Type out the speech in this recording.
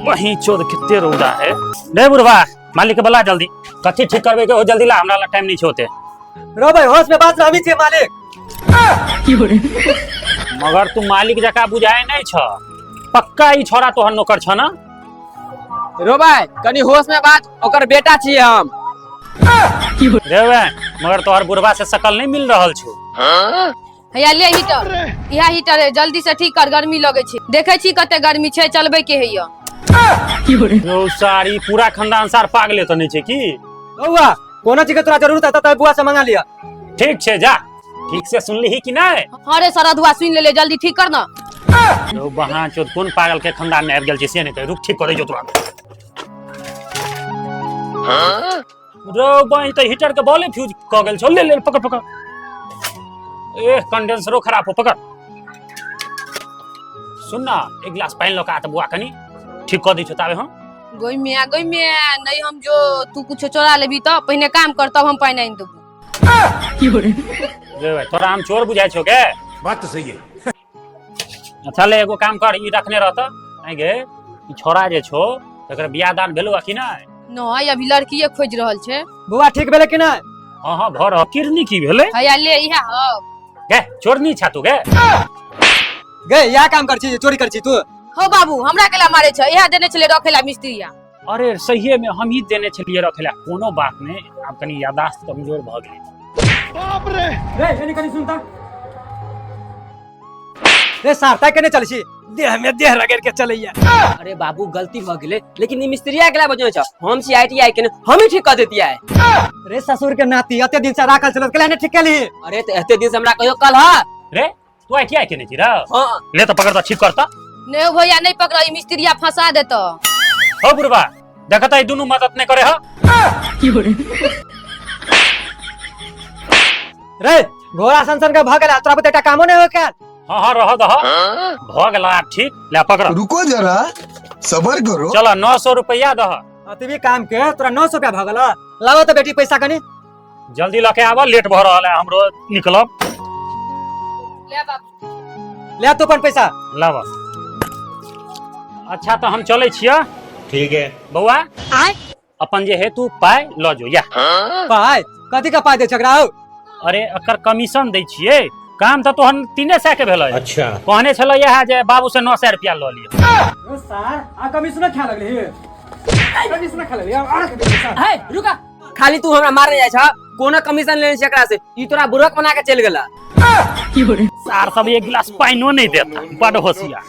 वही चोद कते रौदा है रे बुढ़वा, मालिक के बोला जल्दी, कथी ठीक करबे के हो, जल्दी ला, हमरा ला टाइम नहीं छे होते। रो भाई, होश में बात रही छे मालिक। मगर तू मालिक जका बुझाए नहीं छ, पक्का ई छोरा तोहर नौकर छ ना? रो भाई, कनी होश में बात, ओकर बेटा छियै हम। रे बे, मगर तोहर बुढ़वा से शकल नहीं मिल रहल छौ। हैया ले हीटर, इहा हीटर है, जल्दी से ठीक कर, गर्मी लगै छै, देखै छी कते गर्मी छै, चलबै के हैया। यौ सारी पूरा खानदान सार पागले तऽ नहीं छै की? बौआ, कोनो चीज के तोरा जरूरत है त बुआ से मंगा लिया। ठीक छै, जा। ठीक से सुनली कि नहीं? हाँ रे सरधुआ, सुनि लेले, जल्दी ठीक कर ना। यौ बहा चोद, कोन पागल के खानदान में आबि गेल छै से नहीं कहि, रुक ठीक करै जो तोरा। रो बही तऽ हीटर के बॉले फ्यूज क गेल छौ। ले ले, पकड़ पकड़, ए कंडेंसरो खराब हो, पकड़। सुन ना, एक गिलास पानि लऽ कऽ आ तऽ बुआ कनी ठीक कऽ दै छौ ताबे हम। गोई मिया, गोई मिया, नहीं हम जो तू कुछ चोरा लेबी तऽ पहिने काम कर, तब हम पानि आनि देबो। रे भाई, तोरा हम चोर बुझाइ छौ के? बात तो सही है। अच्छा ले, एगो काम कर, ई रखने रहत। आइ गे, ई छोरा जे छौ तकर बियाह दान भेलौ आ कि नहि? नहीं, अभी लड़कीए खोजि रहल छै। बौआ, ठीक भेलै कि नहि? हँ हँ, भऽ रहल। किरनी की भेलै? हैया ले, इएह हौ। गे चोरनी छा तू गे? गे, इएह काम कर छी, चोरी कर छी तू? हौ बाबू, हमरा केला मारे छै, इएह देने छलै रखे ला मिस्त्रीया। अरे सहिए में हम ही देने छलियै रखे ला। कोनो बात नहि, आब कनी याददाश्त कमजोर भऽ गेलै। रे कनी कनी सुनता रे, सार ताइ केने चलै छी, देह में देह रगड़ के चलैया। अरे बाबू, गलती भऽ गेलै, लेकिन ई मिस्त्रिया केला बजै छ? हम छी आईटीआई केने, हम ही ठीक कऽ देतियै। रे ससुर के नाती, एते दिन से राखल छल, केला ने ठीक केली? अरे तऽ एते दिन से हमरा कहियो कल ह। रे तू आईटीआई केने छी रे? हाँ। ले तऽ पकड़ तऽ, ठीक करता। नहीं हो भैया, नहीं पकड़, ई मिस्त्रिया फंसा देतो। हो बुढ़वा, देखता ई दुनू मदद नहीं करे ह। रे घोड़ा सन सन के भऽ गेल, तोरा बुते एकटा कामो नहि होय कैल। हाँ हाँ, रह दह, भऽ गेल आब ठीक। ले पकड़। रुको जरा, सबर करो। चल, 900 रुपया दह। अतबी काम के तोरा 900 रुपया भऽ गेल? लाबो तऽ बेटी पैसा कनी। जल्दी लके आबऽ, लेट भऽ रहल है, हमरो निकलब। ले बाबू। ले तू अपन पैसा। लाबऽ। अच्छा तऽ हम चलै छियै। ठीक है। बौआ, अपन जे हे तू पाइ लऽ जो या। पाइ? कथी के पाइ दै छै एकरा हौ? अरे एकर कमीशन दै छियै, काम तऽ तोहन 300 के भेलै। अच्छा। कहने छलै इएह जे बाबू से 900 रुपया लऽ लिअ। ओ सार, आ कमीशन खा लगली, कमीशन खा लगली आर के पैसा। हे रुका, खाली तू हमरा मारने जाइ छ, कोनो कमीशन लेने छै एकरा से? ई तोरा बुड़क बना के चलि गेला। सार सब एक गिलास पानिओ नहि देता, बड होशियार।